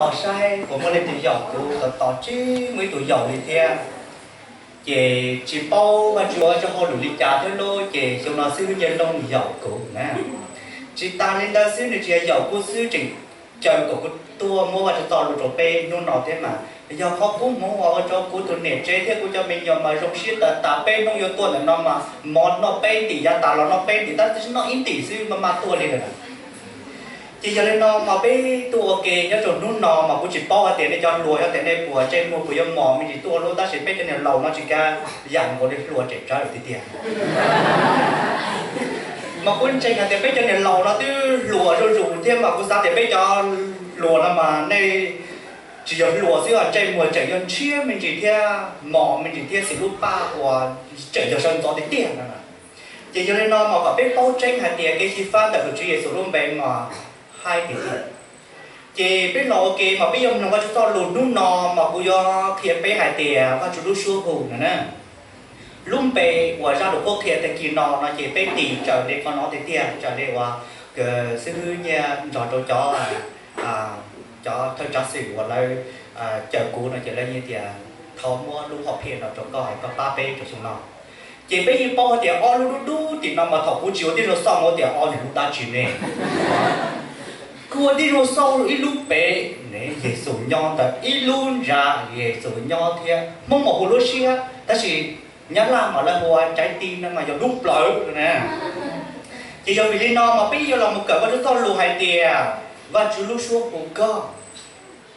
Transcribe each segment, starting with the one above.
Tos saib puas muaj leej twg yaum kuv, tos tos tsis muaj ib tug yaum li thiab. Ces tsis paub Vajtswv ua tsaug hauj lwm li cas thiab lauj, ces xyoo no xib hwb Nyiaj Looj yaum kuv na. Tsis tas li ntawd xwb, nws tsis yog yaum kuv xwb, tseem caw kom kuv tuaj muab Vajtswv txoj lus rau peb hnub no thiab mas. Yog qhov kub hmoov uas ua rau kuv tus niam tsev thiab kuv cov me nyuam mas zoo siab tas tas, peb hnub yuav tuaj ntawm no mas mov noj peb ntim, yav tas los noj peb ntim, tab sis noj ib ntim xwb mas mas tuaj li lawm. Ces yog li no mas peb tuaj ua ke nyob rau hnub no mas kuv tsis paub hais tias nej cov hluas, yog tias nej puas ntsej muag puas yuav mos me ntsis tuaj lauj, tab sis peb cov niam laus no tsis kav yam nkaus li, hluas tseem tsawv tiag tiag. Mas kuv ntseeg hais tias peb cov niam laus no twb hluas zuj zus thiab, mas kuv xav tias peb cov hluas no mas nej tsis yog hluas xwb, ntsej muag tseem yog ntshiab me ntsis thiab, mos me ntsis thiab, xws lub paj uas tseem yog sawv ntxov tiag tiag no. Ces yog li no mas kom peb paub tseeb hais tias kev xyiv fab ntawm tus Tswv Yexus lub npe mas haib tiag tiag. Ces peb los ua ke mas peb yuav mloog Vajtswv txoj lus hnub no, mas kuv yuav qhia peb hais tias Vajtswv lub suab hu no na. Lub npe uas zaj lus qhuab qhia tag kis no no ces peb tis raws li qhov no tiag tiag, raws li uas xib hwb Nyiaj nrog rau cov, cov thawj tsav xwm uas lawv caw kuv no ces lawv tias thov muab lub hom phiaj no rau koj es koj pab peb rau xyoo no. Ces peb yeej paub hais tias ob lub dub dub tim no mas thaum kuv tsis ua tib zoo xauj ua tias ob niag lub dab tsi ne. Kuv ua tib zoo xauj ib lub pem, Yexus nyob ntawd, ib lub ntsa, Yexus nyob thiab, Hmoob mas hu lub siab, tab sis Nyab Laj mas lawv hu ua caiv ti no mas yog lub plawv na. Ces yog vim li no mas peb yuav los mus kawm Vajtswv txoj lus hais tias Vajtswv lub suab hu koj.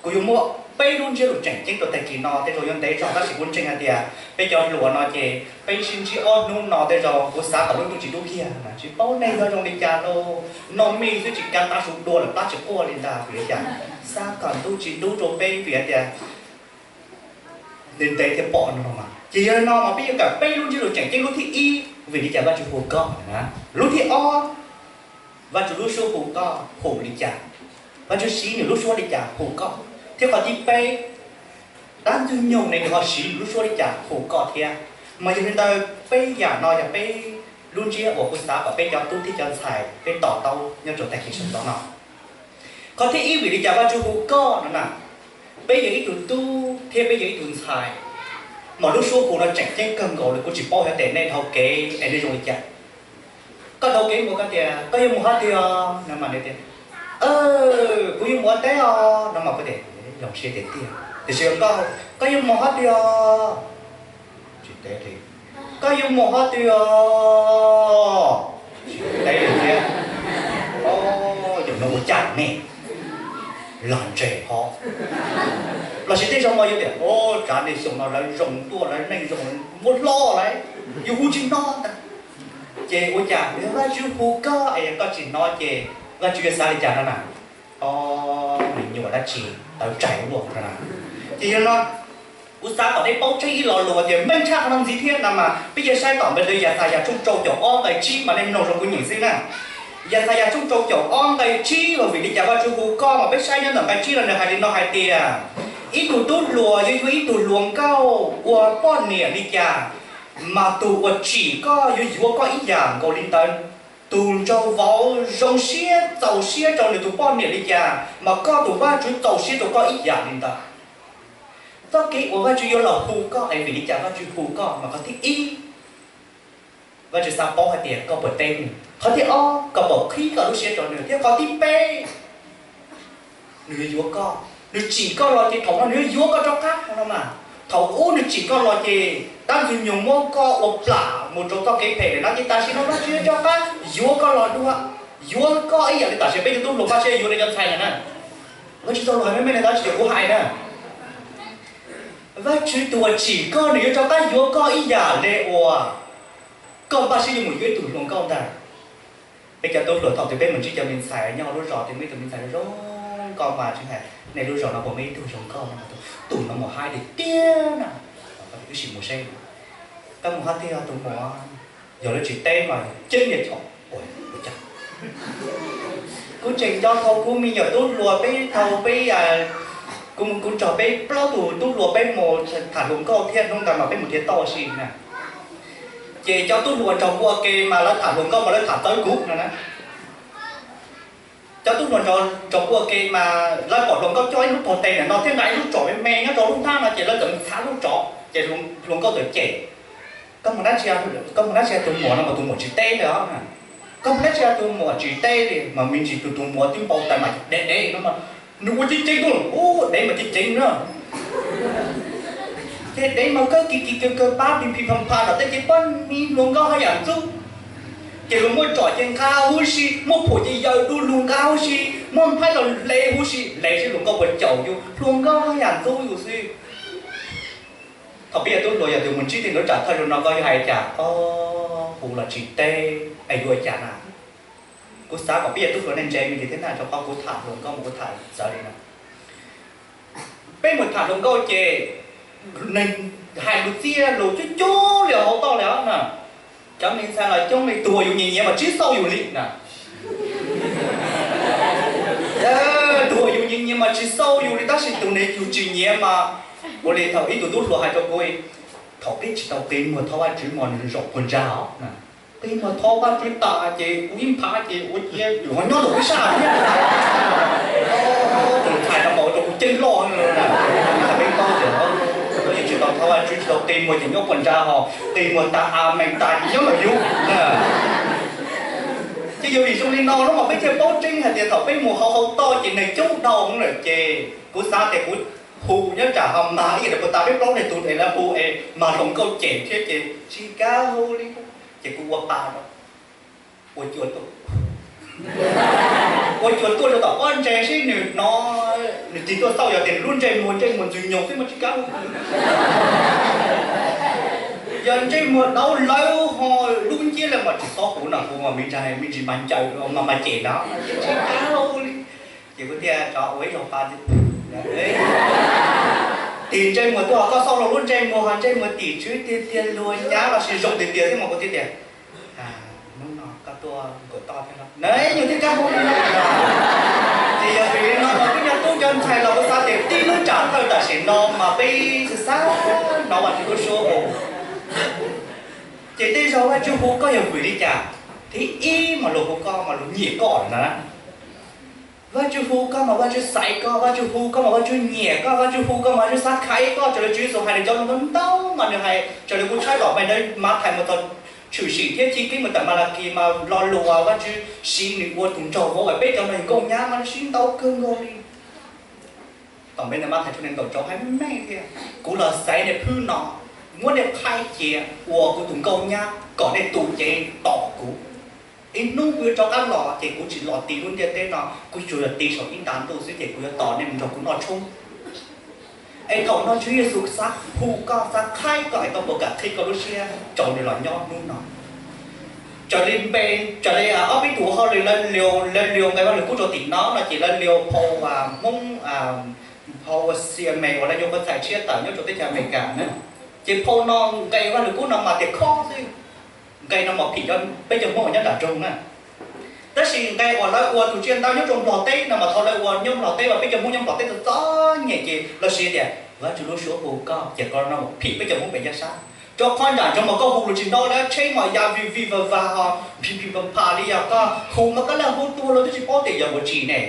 Kuv yuav muab peb lub ntsiab lus tseem ceeb rau tag kis no, tej zaum yuav ntev zog tab sis kuv ntseeg hais tias peb cov hluas no ces peb sib ntsib ob hnub no tej zaum kuv xav kom lub ntuj tsis dub kiag, tsis paub nej yuav zoo li cas lauj. Noj mij xwb tsis kav tav su dua lawm, plab tsis quaj li ntag, vim li cas? Xav kom ntuj tsis dub rau peb vim hais tias ntev ntev thiaj pom no mas. Ces yog li no mas peb yuav kawm peb lub ntsiab lus tseem ceeb. Lub thib ib, vim li cas Vajtswv hu koj? Lub thib ob, Vajtswv lub suab hu koj hu li cas? Vajtswv siv nws lub suab li cas hu koj? Thiab qhov thib peb, dab ntxwg nyoog ne nws ho siv nws lub suab li cas hu koj thiab? Mas yog li ntawd peb yam no yog peb lub ntsiab uas kuv xav kom peb cov tub thiab cov ntxhais peb to taub nyob rau tag kis sawv ntxov no. Qhov thib ib, vim li cas Vajtswv hu koj no na? Peb yog ib tug tub thiab peb yog ib tug ntxhais, mas lub suab hu no tseem ceeb kawg nkaus li. Kuv tsis paub hais tias nej dhau kev es nej zoo li cas. Koj dhau kev mus koj tias koj yuav mus hov twg os no mas nws tias kuv yuav mus ua teb os no mas kuv tias zoo siab tiag tiag. Tiam sis koj, koj yuav mus hov twg os? Tsis teb li. Koj yuav mus hov twg os? Tsis teb li thiab. Yog no ua cas ne? Lag ntseg hov. Los sis tej zaum mas yuav tias o, tsav nej xyoo no lawv zoo tuaj, lawv neej zoo, muab hlob lawm, yus hu tsis hnov ntag. Ces ua cas yog Vajtswv hu koj es koj tsis hnov ces Vajtswv yuav xav li cas no na? O, me nyuam dab tsi tawv tsaig luaj no na. Ces yog no kuv xav kom nej paub tseeb ib lo lus tias meej tshaj qhov no ntxiv thiab no mas peb yuav saib tom ntawm Yaxayas tshooj rau caum ob nqe tsib mas nej mloog zoo kuv nyeem xwb na. Yaxayas tshooj rau caum ob nqe tsib los vim li cas Vajtswv hu koj mas peb saib nyob ntawm nqe tsib los nws hais li no hais tias, ib tug tub hluas yuav yuav ib tug hluas nkauj ua poj niam li cas, mas tus uas tsim koj yuav yuav koj ib yam nkaus li ntawd. Tus nraug vauv zoo siab txaus siab rau nws tus poj niam li cas, mas koj tus Vajtswv txaus siab rau koj ib yam li ntawd. Txoj kev uas Vajtswv yuav los hu koj es vim li cas Vajtswv hu koj mas qhov thib ib, Vajtswv xav paub hais tias koj puas teb nws. Qhov thib ob, koj puas qhib koj lub siab rau nws. Thiab qhov thib peb, nws yuav yuav koj, nws tsim koj los ces thaum no nws yuav yuav koj rov qab no mas. Thaum ub nws tsim koj los ces dab ntxwg nyoog muab koj ua plam mus rau txoj kev phem lawm no ces tam sim no Vajtswv yuav rov qab yuav koj los dua, yuav koj ib yam li tam sim peb cov tub hluas Vajtswv yuav li cov ntxhais ntawd na. Vajtswv txoj lus hais meej meej li ntawd tsis yog kuv hais na. Vajtswv tus uas tsim koj nws yuav rov qab yuav koj ib yam li uas koj npaj siab yuav mus yuav ib tug hluas nkauj ntag. Peb cov tub hluas thaum twg peb mus ntsib cov me ntxhais nyob hauv lub zos twg muaj ib tug me ntxhais zoo nkauj mas tsis hais nej lub zos no puas muaj ib tug zoo nkauj no, tus no mus haib tiag tiag na. Wb sim mus seb. Koj mus hov twg os tus muam? Yog lawv tsis teb mas ceeb niag chom. Kuv tseem nco thaum kuv me nyuam tub hluas peb thaum peb, kuv, kuv nrog peb plaub tug tub hluas peb mus tham hluas nkauj thiab hnub ntawd mas peb mus nrhiav tauj ua si na. Ces cov tub hluas nrog kuv ua ke mas lawv tham hluas nkauj mas lawv tham txawv kuv no na. Cov tub hluas nrog ua ke mas lawv pom hluas nkauj coj ib lub tog tes ntawm no thiab nqa ib lub tsov me me nyob rau lub hnab no ces lawv txawm mus txhav lub tsov ces hluas nkauj txawm cem, koj mus dab tsi, koj mus dab tsi tus muam no mas tus muam tsis teb li os. Koj mus dab tsi tus muam tsis teb li mas me ntsis tus tus muam twb npau taws mas dev dev no, nws ua ceev ceev tuaj, dev mas ceev ceev na. Ces dev mas kawg kis kis kawg kawg pab phim phim pham pham tom tej ces pab me hluas nkauj haj yam ntxub. Ces luag muaj tsom ces nqa huv si, muaj phuam ces yaws du lug nqa huv si, muaj nphaib los hle huv si, hle seb hluas nkauj puas caum yus, hluas nkauj haj yam ntxub yus xwb. Thaum peb yog tub hluas yog tus mus ntsib tej nkauj tsam thawj zaug no koj yuav hais cas? Hu los tsis teb es yuav ua cas na? Kuv xav kom peb yog tub hluas nej ntse me ntsis thiab na, rau qhov kuv tham hluas nkauj mas kuv tham txawv li no. Peb mus tham hluas nkauj ces neeg hais lus txiaj lus coob coob li hauv toj li na. Cov me ntxhais los coob li, tus uas yus nyiam nyiam mas tsis xauj yus li na. Tus uas yus nyiam nyiam mas tsis xauj yus li, tab sis tus uas yus tsis nyiam mas, ua li thaum ib tug tub hluas hais rau kuv, thaum peb tsis tau qi muag thov Vajtswv mas nws zaum puag ntsa os. Qi muag thov Vajtswv tas ces kuv ib phav ces ua ciav yus ho nyob rau peb sab thiab. Tus ntxhais no mas ua rau kuv ceeb loj. Peb paub tias yeej tsis tau thov Vajtswv, tsis tau qi muag ces nyob puag ntsa ho, qi muag tas a me tas ces nyob ntawm yus. Ces yog vim zoo li no los mas peb thiaj paub tseeb hais tias thaum peb mus hauv hauv toj ces neeg coob dhau lawm ces kuv xav tias kuv hu nyob tsam ho mag ib yam li puag ta peb plaub leeg tus es lawv hu es mag hluas nkauj cem thiab ces tsis kav hu li. Ces kuv ua pa rau, ua cua tuaj, ua cua tuaj rau tom pob ntseg seb nws hnov, nws tig tuaj xauj yog tias nws lub ntsej muag ntsej muag ntxwg nyoog xwb mas tsis kav hu. Yog ntsej muag daub lawb ho lub nciab lawm mas tsis txhob hu no, hu mas me ntsis me ntsis mas ncaws mas mas cem ntag, tsis kav hu li. Ces kuv thiaj rov ua ib zaug pa, tig ntsej muag tuaj ho koj xauj rau lub ntsej muag ho ntsej muag tim tswv tiag tiag luag nyab los sis zoo tiag tiag xwb mas kuv thiaj tias, hnub no koj tuaj nkaum toj thiab los na, yus thiaj kav hu li no. Ces yog vim li no mas peb cov tub cov ntxhais los kuv xav tias tib lub tsam thawj tam sim no mas peb xav xav hnov Vajtswv lub suab hu. Ces tej zaug Vajtswv hu koj yog vim li cas? Thib ib mas luag hu koj mas luag nyiam koj lawm ntag. Vajtswv hu koj mas Vajtswv xaiv koj, Vajtswv hu koj mas Vajtswv nyiam koj, Vajtswv hu koj mas Vajtswv xav khaiv koj. Raws li Tswv Yexus hais nws cov lus ntau ntau mas nws hais raws li kuv tshawb lom peb ntawd mas Mathais mus txog Tshwm Sim thiab Chiv Keeb mus tawm Malakis mas lo lus uas Vajtswv siv nws ua tus nraug vauv uas peb cov no yog nkauj nyab mas nws siv ntau kawg nkaus li. Tom peb ntawd Mathais tshooj nees nkaum rau hais meej tias, kuv los xaiv nej phwb no, muab nej qhaib cia ua kuv tus nkauj nyab kom nej tu cev tos kuv. Ib hnub kuv yuav rov qab los ces kuv tsis los ti lub ntiaj teb no, kuv tsuas yog ti saum ib nta ntuj xwb ces kuv yuav tos nej mus nrog kuv noj tshoob. Es thaum no Tswv Yexus xav hu koj, xav qhaib koj es koj puas kam qhib koj lub siab rau nws los nyob hnub no? Raws li npe, raws li ob peb tug hauj lwm lawv liu, lawv liu nqe Vaj Lwm Kub rau tim no no ces lawv liu phau Hmoob, phau C M A uas lawv yuav ua txhais tshiab tawm nyob rau teb chaws Amelikas na. Ces phau no nqe Vaj Lwm Kub no mas tias khob xwb. Nqe no mas phim peb cov Hmoob uas nyob nram nroog na. Tab sis nqe uas lawv ua tus tsiaj ntawd nyob rau Nplog teb no mas thaum lawv ua nyob Nplog teb mas peb cov Hmoob nyob Nplog teb txom txom nyem ces lawv siv tias Vaj Tswv lub suab hu koj ces qhov no phim peb cov Hmoob pem yaj sab. Rau qhov nram nroog mas koj hu lus tsis nto lawm, tsheb mas ya vij vij vag vag ho phim phim pham pham li yog koj hu mas koj leej hu tuag los twb tsis paub tias yog ua tsi ne.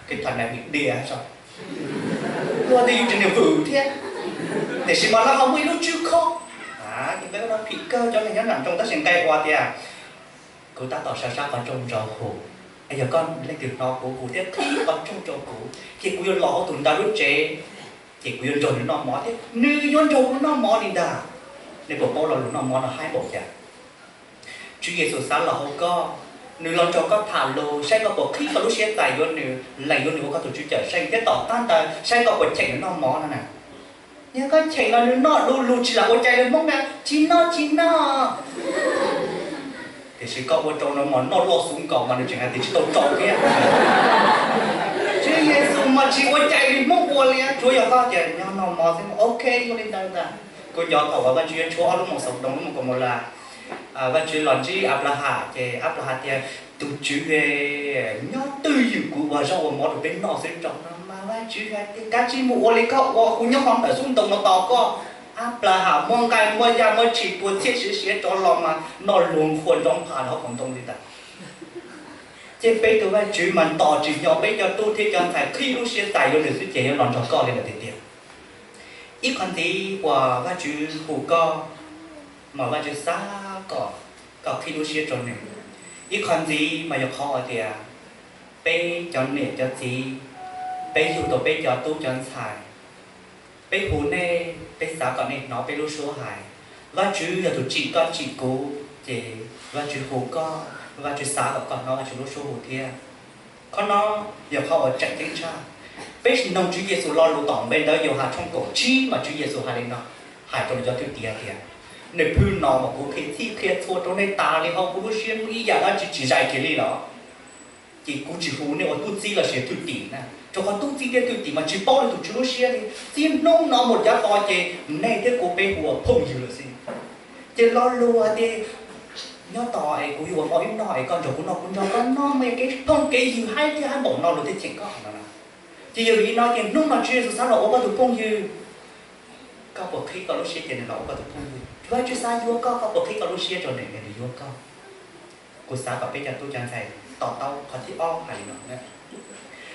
Kev tham nais vim dias tso, tuag twb yus tsis niam vwm thiab. Tiam sis mas lawv ho muaj ib lub tswb khob. Ces nqe no phim kawg cov neeg nyob nram nroog tab sis nqe ua tias kuv tab tom sawv sab qhov rooj ntsaum hu, es yog koj leej twg hnov kuv hu thiab qhib qhov rooj rau kuv ces kuv yuav los hauv tus ntawd lub tsev, ces kuv yuav nrog nws noj mov thiab nws yuav nrog kuv noj mov li ntag. Nej puas paub lo lus noj mov no haib npaum cas? Tswv Yexus xav los hauv koj, nws los nrog koj tham lus saib koj puas qhib koj lub siab txais yuav nws, lees yuav nws ua koj tus Tswv Cawmseej thiab tom qab ntawd saib koj puas cheem nws noj mov no na. Yog koj cheem los nws noj du lug tsis lam ua cai li Hmoob na, tsis noj tsis noj. Tiam sis koj ua rau nws mos noj loj xwb nkaus mas nws tseem hais tias tsis tau rau thiab. Tswv Yexus mas tsis ua cai li Hmoob ua li, tsuav yog koj tias nyob noj mov xwb, ok, ua li ntawd ntag. Kuv nco thaum uas Vajtswv yuav tshuab ob lub moos xov toos lub moos kaus mos las, Vajtswv los ntsib Anplahas ces Anplahas tias, tus Tswv, nyob twj ywm kuv ua zaub ua mov rau peb noj xwb rau no mas Vajtswv hais tias kav tsij mus ua li koj ua, kuv nyob hauv ntawm xub ntoos no tos koj. Anplahas muab nqaij muab yaj muab tshis tua txhiab siav siav rov los mas noj luag nqhuav nrov npha rau hauv paus ntoo li ntag. Ces peb tus Vajtswv mas ntos tsis nyo peb cov tub thiab cov ntxhais qhib lub siab txais yuav nws xwb ces yuav los nrog koj li lawm tiag tiag. Ib qho ntxiv uas Vajtswv hu koj, mas Vajtswv xav kom koj qhib lub siab rau nws. Ib qho ntxiv mas yog qhov hais tias peb cov niam cov txiv, peb yug tau peb cov tub cov ntxhais, peb hu nej, peb xav kom nej hnov peb lub suab hais. Vajtswv yog tus tsim koj tsim kuv, ces Vajtswv hu koj, Vajtswv xav kom koj hnov Vajtswv lub suab hu thiab. Qhov no yog qhov uas tseem ceeb tshaj. Peb mloog Tswv Yexus lo lus tom npe ntawd Yauhas tshooj kaum tsib mas Tswv Yexus hais li no, hais rau nws cov thwj tim tias, nws phwj no mas kuv qhia txhij qhia txhua rau nej tas li, ho kuv lub siab muaj ib yam dab tsi tsis zais kiag li los, ces kuv tsis hu nej ua tub txib lossis thwj tim na, rau qhov tub txib thiab thwj tim mas tsis paub li tus Tswv lub siab li. Txij hnub no mus yav tod ces nej thiab kuv peb hu ua phooj ywg lawm xwb. Ces lo lus hais tias nyob tos es kuv yuav ua ib no es koj nrog kuv noj kuv nrog koj noj, muaj kev phooj kev ywg haib thiab haib npaum no luag thiaj cheem koj no. Ces yog vim li no ces hnub no Tswv Yexus xav los ua koj tus phooj ywg, koj puas qhib koj lub siab ces nws los ua koj tus phooj ywg? Vajtswv xav yuav koj, koj puas qhib koj lub siab rau nws es nws yuav koj? Kuv xav kom peb cov tub cov ntxhais to taub qhov thib ob hais li no.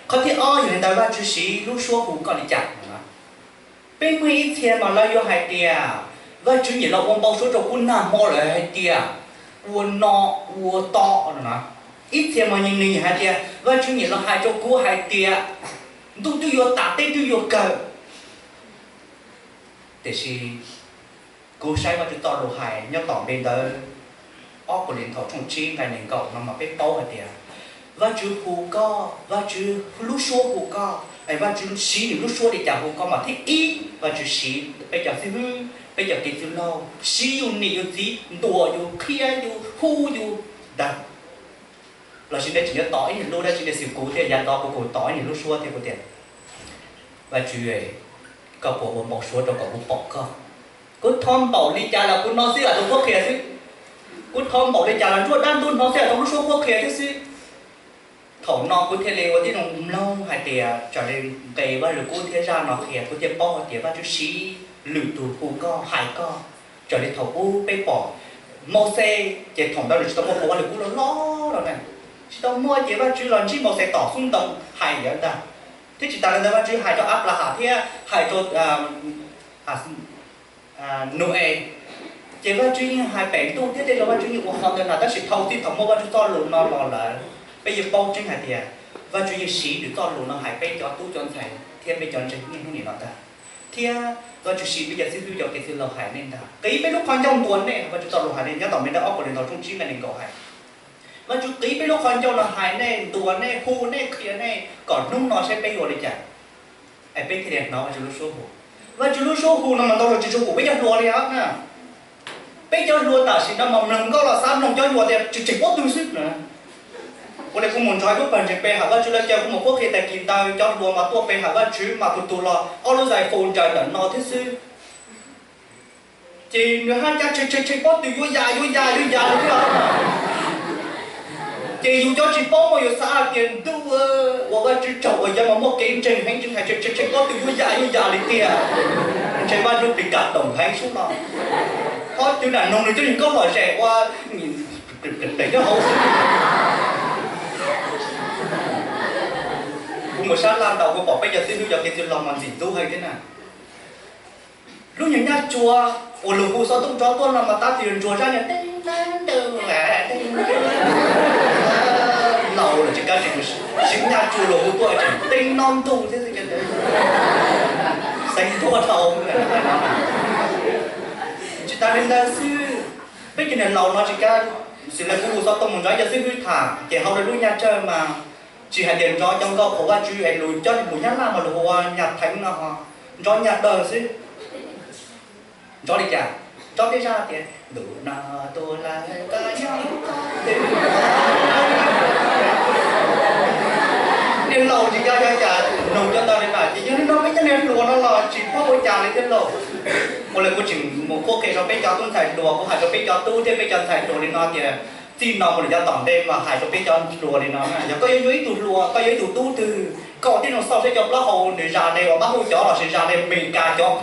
Qhov thib ob yog li ntawd, Vajtswv siv lub suab hu koj li cas no. Peb muaj ib txhia mas lawv yuav hais tias, Vajtswv nyiam los ua npau suav rau kuv nag hmo lawm hais tias ua no ua to no. Ib txhia mas nws nyiam hais tias Vajtswv nyiam los hais rau kuv hais tias ntuj twb yuav tas teb twb yuav kawg. Tiam sis kuv saib Vajtswv txoj lus hais nyob tom npe ntawv ob Kauleethaus tshooj tsib nqai nees nkaum no mas peb paub hais tias Vajtswv hu koj, Vajtswv lub suab hu koj, es Vajtswv siv nws lub suab li cas hu koj mas thib ib Vajtswv siv peb cov xib hwb, peb cov kev txwj laug, siv yus niam yus txiv ntuas yus, qhia yus, hu yus ntag. Lossis nej tseem yuav tos ib niag lub dab tsi, nej xwm kuv thiab yav tod kuv kuj tos ib niag lub suab thiab kuv tias, Vajtswv, koj puas ua npau suav rau kom kuv pom koj? Kuv thov npaum li cas los kuv hnov xwb los tau qhuab qhia xwb. Kuv thov npaum li cas los ntsuab dab ntub hnov xwb los tau lub suab qhuab qhia thiab xwb. Thaum no kuv thiaj li ua tib zoo mloog hais tias raws li nqe Vajluskub thiab zaj no qhia, kuv thiaj paub hais tias Vajtswv siv lwm tus hu koj hais koj. Raws li thaum ub peb pom Mauxes, ces thaum ntawd nws tsis tau muaj phau Vajluskub loj loj no na, tsis tau muaj, ces Vajtswv los ntsib Mauxes tom xub ntoo hais lawm ntag. Thiab tsis tas li ntawd Vajtswv hais rau Anplaham thiab hais rau Nau-es, ces Vajtswv yeej hais pem ntuj thiab tej zaum Vajtswv yeej ua qhov ntawd na, tab sis thaum txij thaum muaj Vajtswv txoj lus no los lawm, peb yeej paub tseeb hais tias Vajtswv yeej siv nws txoj lus no hais peb cov tub cov ntxhais thiab peb cov ntseeg niaj hnub nim no ntag. Thiab Vajtswv siv peb cov xib hwb cov kev txwj laug hais nej ntag, qiv peb lub qhov ncauj ntuas nej, Vajtswv txoj lus hais li nyob tom npe ntawv ob Kauleethaus tshooj tsib nqai nees nkaum hais, Vajtswv qiv peb lub qhov ncauj no hais nej, ntuas nej, hu nej, qhia nej kom hnub no saib peb yuav li cas, es peb thiaj li hnov Vajtswv lub suab hu. Vajtswv lub suab hu no mas ntau zaus tsis tshua pum peb cov hluas li os na. Peb cov hluas tam sim no mas mloog nkauj los xav mloog cov hluas tias tseem pob tw xwb na. Ua li kuv mus ntsoov ib lub pawg ntseeg pe hawm Vajtswv, lawv caw kuv mus qhuab qhia tag kis ntawd, cov hluas mas tuaj pe hawm Vajtswv mas tus tus los ob lub zais fus nraws ntawm no thiab xwb. Ces nws haj caj tseg tseg tseg pob tw yuav ya yuav ya yuav ya li thiab. Ces yus cov tsis paub mas yus xav hais tias ntuj, ua Vajtswv tsaug uas yog mas muaj kev ntseeg heev tseem hais tseg tseg tseg pob tw yuav ya yuav ya li tiag. Ntshe Vajtswv plis kam doom heev sub no. Ob cov nam noog nws cov nkauj lom zem ua nyob hauv xwb. Kuv mus sab laj ntau kuv pom peb cov xib hwb cov kev txwj laug mas ntxim ntxub heev thiab na. Lub nyuag nyaj tsua uas luag hu xov tooj tso tuaj no mas tab sis ntsuag zaj nyuag teeb teeb ntawd, laus lawm tsis kav tseem siv nyaj tsua luag hu tuaj tseem teeb no ntuj thiab xwb. Xeev tuaj dhau. Tsis tas li ntawd xwb, peb cov niag laus no tsis kav, xws li kuv hu xov tooj mus nrog ib co xib hwb tham ces hauv lawv lub nyaj tsawg mas tsis hais tias nrov cov nkauj qhuas Vajtswv es luag coj mus Nyab Laj mas luag hu ua nyaj theev no ho nrov nyaj dawg xwb. Nrov li cas? Nrov tej zaj tias ntuj no tus lawv koj nyob qhov twg. Niag laus tsis kav yog cas mloog cov ntawd li mas ces yog li no peb cov niag hluas no los tsis paub ua cas li thiab lauj. Ua li kuv tseem mus qhuab qhia rau peb cov tub ntxhais hluas, kuv hais rau peb cov tub thiab peb cov ntxhais hluas li no tias txij no mus lawm yav tom ntej mas hais rau peb cov hluas li no, yog koj yuav yuav ib tug hluas, koj yuav ib tug tub twg, koj ua tib zoo xauj saib cov plaub hau nws zas li uas pab hu cov lossis zas li Amelikas cov.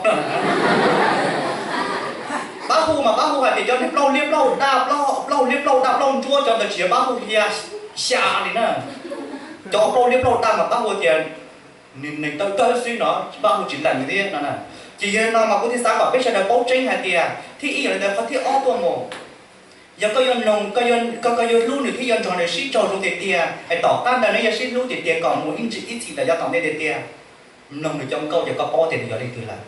Pab hu mas pab hu hais tias cov niag plaub liab plaub daj, plaub liab plaub daj plaub ntsuab cov ntawd tsis yog pab hu hias. xya li na. Cov plaub liab plaub tag mas pab hu tias neeg tawv tawv xwb no, pab hu tsis lees li thiab no na. Ces yog no mas kuv thiaj xav kom peb sawv daws paub tseeb hais tias thiab ib yam li ntawd qhov thib ob tuaj mus, yog koj yuav noog, koj, koj yuav hlub nws thiab yuav nrog nws sib raug zoo tiag tiag es tom qab ntawd nws yuav sib hlub tiag tiag kom mus ib ntsis ib txhis ntawm yav tom ntej tiag tiag, noog nws cov nkauj ces koj paub tias nws yog leej twg lawm.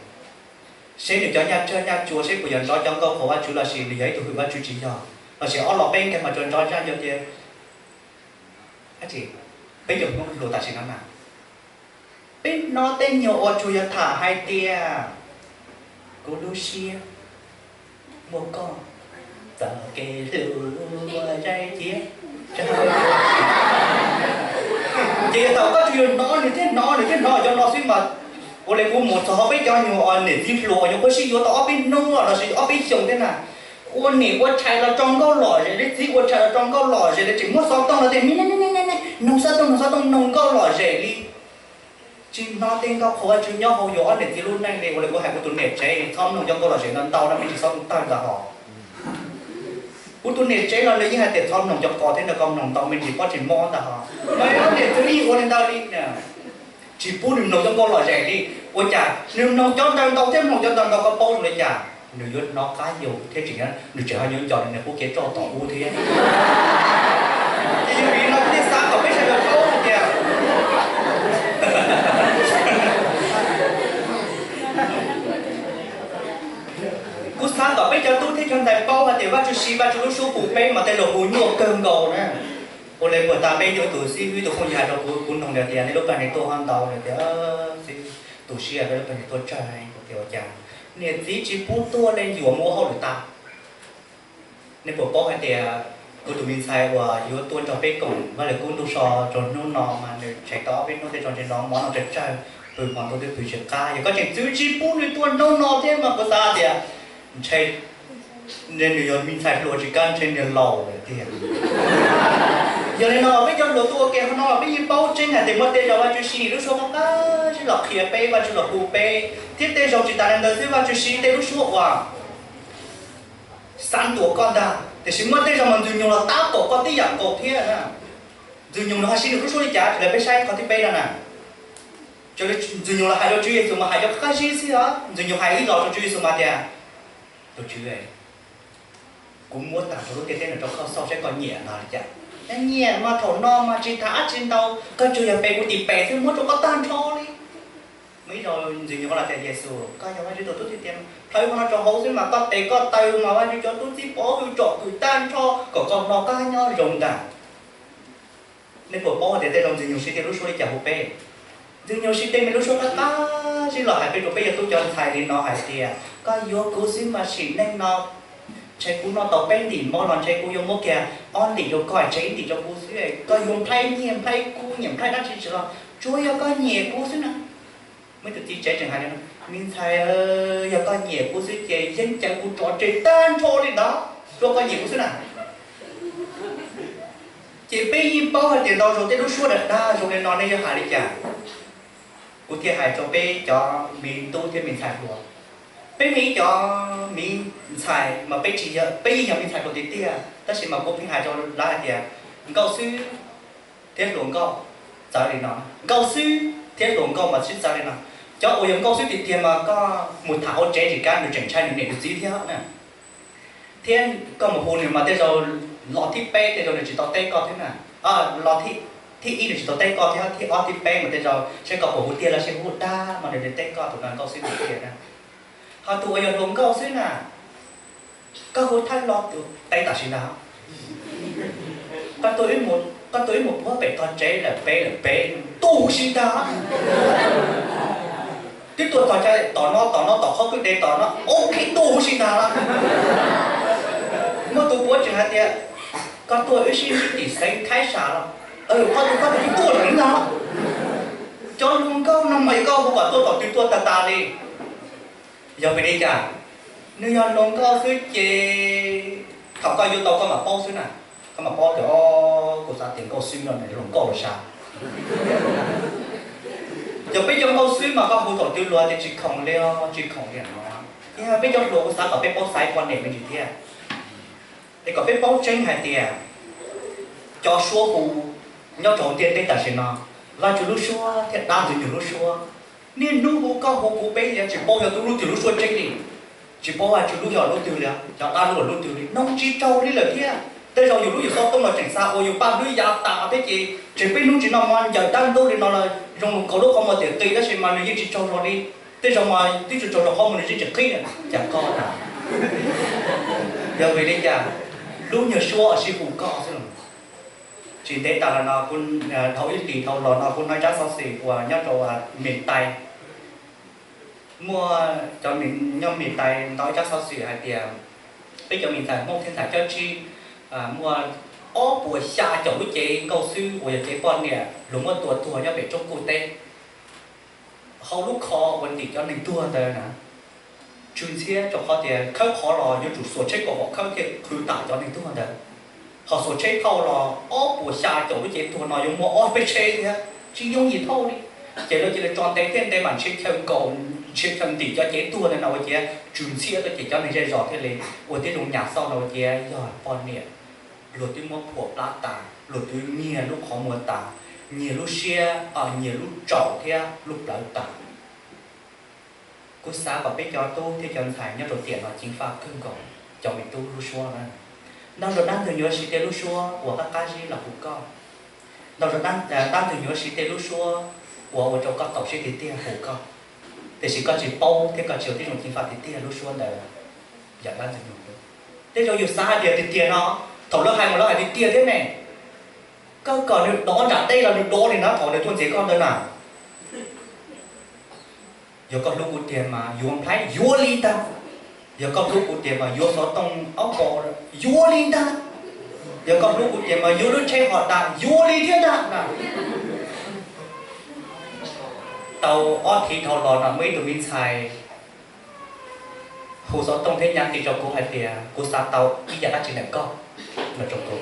Seb nws cov nyaj tsawg nyaj tsua seb puas yog nrov cov nkauj qhuas Vajtswv lossis nws yog ib tug hwm Vajtswv tsis yog, lossis ob los peb nkag mas tsuas nrov zaj yog tias dab tsi. Peb cov Hmoob hluas tam sim no na, peb hnov tej nyuag uas tsuas yog tham hais tias kuv lub siab muaj koj, txoj kev hlub muaj zais ciab. Ces yog thaum koj tsuas yog hnov nws thiab hnov nws thiab hnov cov no xwb mas, ua li kuv mus txog peb cov nyuag uas niam txiv hluas uas nyuam qhuav sib yuav tau ob peb hnub lossis ob peb xyoos thiab na, ua niam ua tshais los tso nkauj lom zem li, txiv ua tshais los tso nkauj lom zem li, tseem muab xov tooj los tias noog xov tooj, noog xov tooj, noog nkauj lom zem li. Tsis hnov tej nkauj qhuas Vajtswv nyob hauv yus ob niam txiv lub neej li. Ua li kuv hais kuv tus niam tsev txhob mloog cov nkauj lom zem no ntau no me ntsis xov tooj tawg ntag hos. Kuv tus niam tsev los nws yeej hais tias txhob mloog cov ko thiab ntawd, koj mloog ntau me ntsis pob tsis mob ntag hos. Mas ob niam txiv yeej ua li ntawd li na. Tsis pub nws mloog cov nkauj lom zem li. Ua cas nws mloog cov ntawd ntau thiab mloog cov ntawd ntau koj paub zoo li cas nws yuav hnov qab yus thiab tseem, nws tseem ho yuav nco nws qub kev roj tom ub thiab. Ces yog vim no kuv thiaj xav kom peb sawv daws paub hais tias, kuv xav kom peb cov tub thiab cov ntxhais paub hais tias Vajtswv siv Vajtswv lub suab hu peb mas tej zaum hu nyuaj kawg nkaus na. Ua li puag ta peb yuav tus xib hwb tus phooj ywg hais rau kuv, kuv noog nws tias nej lub pawg neeg tuaj ho ntau, nws tias xib, tu siab peb lub pawg neeg tuaj tsawg heev. Kuv tias ua cas niam txiv tsis pub tuaj li, yuav mus ua hauj lwm tas. Nej puas paub hais tias kuv tus me ntxhais uas yuav tuaj nrog peb koom Vaj Lwm Kub ntuj so rau hnub no mas nws tshev tau ob peb hnub tej tso ntseg no, mov no tsawg tsawg, pw hmo ntuj twb pw tsis qab. Yog koj tseem txwv tsis pub nws tuaj hnub no thiab mas kuv xav tias ntshe nws yog me ntxhais hluas tsis kam ntshe nws laus lawm tiag. Yog li no peb cov hluas tuaj ua ke hauv no los peb yeej paub tseeb hais tias muaj tej zaum Vajtswv siv nws lub suab qab qab zib los qhia peb, Vajtswv los hu peb, thiab tej zaum tsis tas li ntawd xwb Vajtswv siv tej lub suab uas xav ntuas koj ntag, tiam sis muaj tej zaum mas Ntxwg Nyoog los tab kaum koj tib yam nkaus thiab. Ntxwg Nyoog los ho siv nws lub suab li cas, raws li peb saib qhov thib peb no na. Ntxwg Nyoog los hais rau Tswv Yexus mas hais cov qab zib xwb os. Ntxwg Nyoog hais ib los rau Tswv Yexus mas tias, tus Tswv, kuv muab tag nrho lub ntiaj teb no rau koj xauj saib koj nyiam no li cas. Nyiam mas thaum no mas tsis tham dab tsi ntau, koj tsuas yog pe kuv tis pes xwb, muab rau koj tag nrho li. Muaj ib zaug Ntxwg Nyoog los tias, Yexus, koj yog Vajtswv tus tub tiag tiag, plhawv hmo no rau hauv xwb mas koj tes koj taw mas Vajtswv cov tub txib pov hwm tsom kwm tag nrho kom koj noj qab nyob zoo ntag. Nej puas paub tias tej zaum Ntxwg Nyoog siv tej lub suab li cas hu peb? Ntxwg Nyoog siv tej me lub suab qab qab zib los hais peb rau peb cov tub cov ntxhais li no hais tias, koj yuav kuv xwb mas sim neej no ntshe kuv noj tau peb ntim mov los ntshe kuv yuav muab kiag ob ntim rau koj, tseg ib ntim rau kuv xwb. Koj yuav nplhaib nyiaj nplhaib kub, nyiam nplhaib dab tsi tsis los tsuav yog koj nyiam kuv xwb na. Muaj ib tug txiv tsev tseem hais li no, me ntxhais, yog koj nyiam kuv xwb ces yeej ceev kuv rov tseg tag nrho li ntawd, tsuav koj nyiam kuv xwb na. Ces peb yeej paub hais tias ntau zaus tej lub suab dag dag zoo li no nej yuav hais li cas? Kuv thiaj hais rau peb cov me tub thiab me ntxhais hluas, peb muaj ib cov me ntxhais mas peb tsis yog, peb yeej yog me ntxhais hluas tiag tiag tab sis mas kuv pheej hais rau lawv hais tias nkauj xwb thiab hluas nkauj txawv li no, nkauj xwb thiab hluas nkauj mas sib txawv li no. Cov uas yog nkauj xwb tiag tiag mas koj mus tham hauv tsev tsis kam, nws tseem ntshai nws niam nws txiv thiab na. Thiab koj mus hu nws mas tej zaum los thib peb tej zaum nws tsis tau teb koj thiab na. Los thib ib nws tsis tau teb koj thiab, thib ob thib peb mas tej zaum seb koj puas hu tiag los seb hu dag mas nws teb koj, tus no nkauj xwb tiag tiag na. Ho tus uas yog hluas nkauj xwb na, koj hu thawj los tus teb tam sim ntag. Koj tuaj, koj tuaj wb mus puag pem tog tsev lawm peb lawm peb, tuaj huv si ntag. Twb tuaj tog tsev tom no tom no tom qhov kwj deg tom no, ok, tuaj huv si ntag lawm. Muaj tus puav tseem hais tias, koj tuaj wb sib ntsib tim Xeev Thaib Sam los, qhov twg koj twb tuaj heev ntag. Cov hluas nkauj no mas yog koj hu kom tuaj thaum twg tuaj tag tas li. Yog vim li cas? Nws yog hluas nkauj xwb ces thaum koj yuav tau koj mam paub xwb na. Koj mam paub tias, o, kuv xav tias nkauj xwb no nws hluas nkauj los sav. Yog peb cov nkauj xwb mas koj hu thaum twg luag tias tsis khoom li, tsis khoom li no. Yog peb cov hluas kuv xav kom peb paub xaiv poj niam me ntsis thiab, es kom peb paub tseeb hais tias Cov suab hu nyob rau ntiaj teb tam sim no, Vajtswv lub suab thiab dab ntxwg nyoog lub suab. Niaj hnub hu koj hu kuv, peb yeej tsis paub yog lub twg lub suab tseeb li, tsis paub Vajtswv lub yog lub twg li, cov dab lub lub twg li, nug tsis raug li lawm thiab. Tej zaum yus lub yus xov tooj los tseem xa ua yus paj hlwb ya tas thiab ces tseem peb hnub tsis no mas ncaws dab ntub li no los zoo nkaus lub qhov muag tiam qis tab sis mas nws yeej tsis tsaug zog li. Tej zaum mas twb tsis tsaug zog qhov muag nws yeej tsis qhib na, cas koj na. Yog vim li cas? Lub nyuag suab sib hu koj xwb. Tsis ntev tas los no, dhau ib hlis dhau los no kuv hnov ib tsab xov xwm uas nyob rau Mis Tais. Muaj cov nyob Mis Tais ntau ib tsab xov xwm hais tias peb cov me ntxhais Hmoob thiab ntxhais Cob Tsib muaj ob puas xya caum lub cev nkauj xwb uas yog cev poj niam luag muab tua tuag nyob pem Tsoob Kuj teb. Hauv lub kho uas ntim cov neeg tuag ntawd na, tsw ntxhiab rau qhov tias khawb qhov los yuav tsum xuas tsheb kaum khawb thiaj qhwv tas cov neeg tuag ntawd. Ho xuas tsheb thauj los ob puas xya caum lub cev tuag no yuav muaj ob peb tsheb thiab tsis yooj yim thauj li. Ces lawv cia li tso nte thiab nte mas ntshiab chaw nkaus, ntshiab chaw ntim cov cev tuag ntawd no ua ciav tsw ntxhiab tuaj ces cov neeg zej zos thiaj li ua tib zoo nyas xauj no ua ciav yog poj niam luag twb muab phuam plab tas, luag twb nyiag lub qhov muag tas, nyiag lub siab, nyiag lub tsaum thiab lub plawv tas. Kuv xav kom peb cov tub thiab cov ntxhais nyob rau tiam no ceev faj kawg nkaus cov me tub lub suab na. Ntau zaus dab ntxwg nyoog siv tej lub suab uas qab qab zib los hu koj. Ntau zaus dab ntxwg nyoog siv tej lub suab uas ua rau koj txaus siab tiag tiag hu koj, tiam sis koj tsis paub thiab koj tsis ua tib zoo ceev faj tiag tiag lub suab ntawd yog dab ntxwg nyoog. Tej zaum yus xav hais tias tiag tiag no, thaum lawv hais mas lawv hais tiag tiag thiab ne. Koj kom nws dov nram teb los nws dov li na thaum nws tuaj ntxias koj ntawd na. Yog koj hlub kuv tiag mas yuav nplhaib yuav li ntag. Yog koj hlub kuv tiag mas yuav xov tooj ob ko yuav li ntag. Yog koj hlub kuv tiag mas yuav lub tsheb hos tas yuav li thiab ntag. Tau ob thiv dhau los no muaj ib tug me ntxhais hu xov tooj thiab nyắn tin rau kuv hais tias kuv xav tau ib yam dab tsi ntawm koj no rau kuv.